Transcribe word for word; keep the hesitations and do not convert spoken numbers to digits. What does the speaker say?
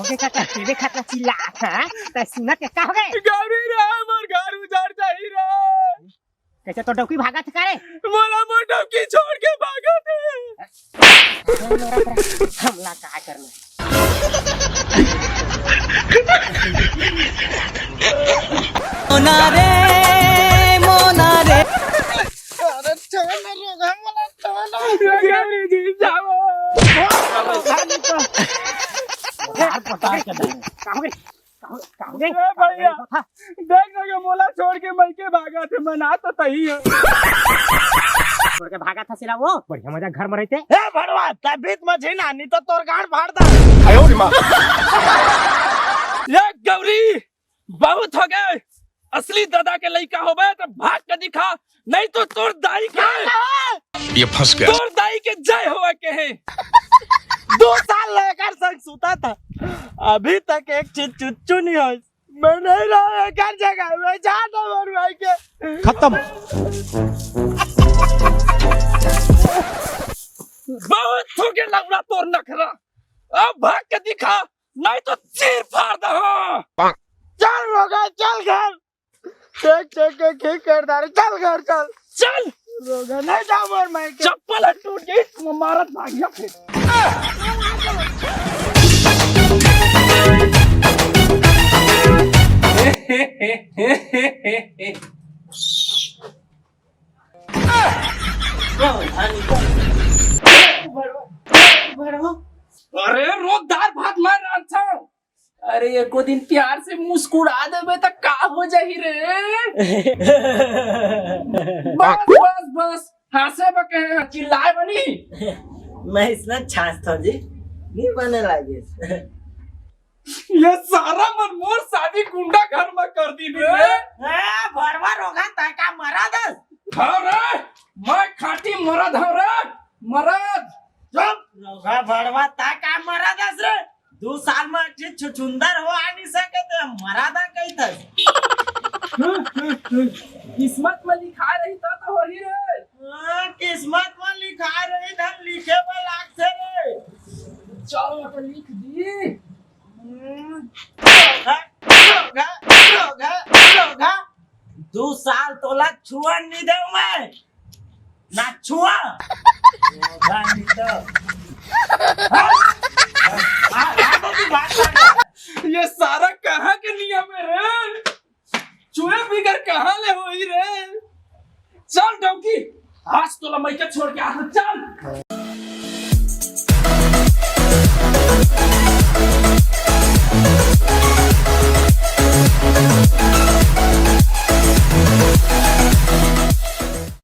देखा कर, देखा कर चिल्लात हे, त सुनत हे का होगे? गौरी रे, मोर घर उजड़ जाही रे। कइसे तोर डौकी भागत हे का रे? मोला मोर डौकी छोड़ के भागत हे। हमला का करना? मोना रे, मोना रे। अरे छोड़ ना, रोगा मोला, छोड़ ना। अरे जी, जाओ। यार, पता है क्या? कहाँ गए? कहाँ गए? ए भैया, देख ना, मोला छोड़ के मइके भागत हे, मना तो तही हो। छोड़ के भागत हे सिला वो, बढ़िया मजा घर में रहते। ए भड़वा, तबीत मझी ना, नहीं तो तोर गांड फाड़ दा। ए गौरी, बहुत होगे। असली ददा के लइका होबे त भाग के दिखा, नहीं तो तोर दाई के, ये फंस गया। तोर दाई के जय होवे के हे। दो साल ले एकर संग सुतत हंव, अभी तक एक चीज चुच्चू नहीं होइस। मैं नहीं रहंव एकर जगह में, जा ना मोर भाई के। खत्म। बहुत होगे लौड़ा तोर नखरा, अब भाग के दिखा, नहीं तो चीर फाड़ दहूं। चल रोगा, चल घर। देख देख के ठीक कर डारे, चल घर चल। चल। रोगा नहीं जा मोर माई के। चप्पल ह टूट गई, मारत भागिया फिर। अरे रोज दार भात मैं रांधथंव। अरे एको दिन प्यार से मुस्कुरा देबे त का हो जाही रे? बस बस बस, हंसे बर कहे, चिल्लाए बर नहीं। मैं इसना छांस था जी, नहीं बने लागे। ये सारा मन मोर शादी गुंडा घर में कर दी रे। ए, भड़वा रोगा, तैं का मरद हस? हाँ रे, मैं खाटी मरद हंव रे, मरद। चुप, रोगा भड़वा, तैं का मरद हस रे? दू साल में एक ठे छुछुंदर हो आ नहीं सके त मरद हंव कहिथस। किस्मत में लिखाय रही त तो होही रे। हाँ, किस्मत में लिखाय रही त लिखे में लागथे रे। चल, मैं तो लिख दी। हम्म, रोगा, रोगा, रोगा, रोगा। दू साल तोला छुअन नहीं देंव मैं। ना छुआ। रोगा नहीं तो। हाँ? हाँ, हाँ, तो तू बात कर। ये सारा कहाँ के नियम हे रे? छुए बिगर कहाँ ले होही रे? चल डौकी, आज तोला मइके छोड़ के आथंव, चल।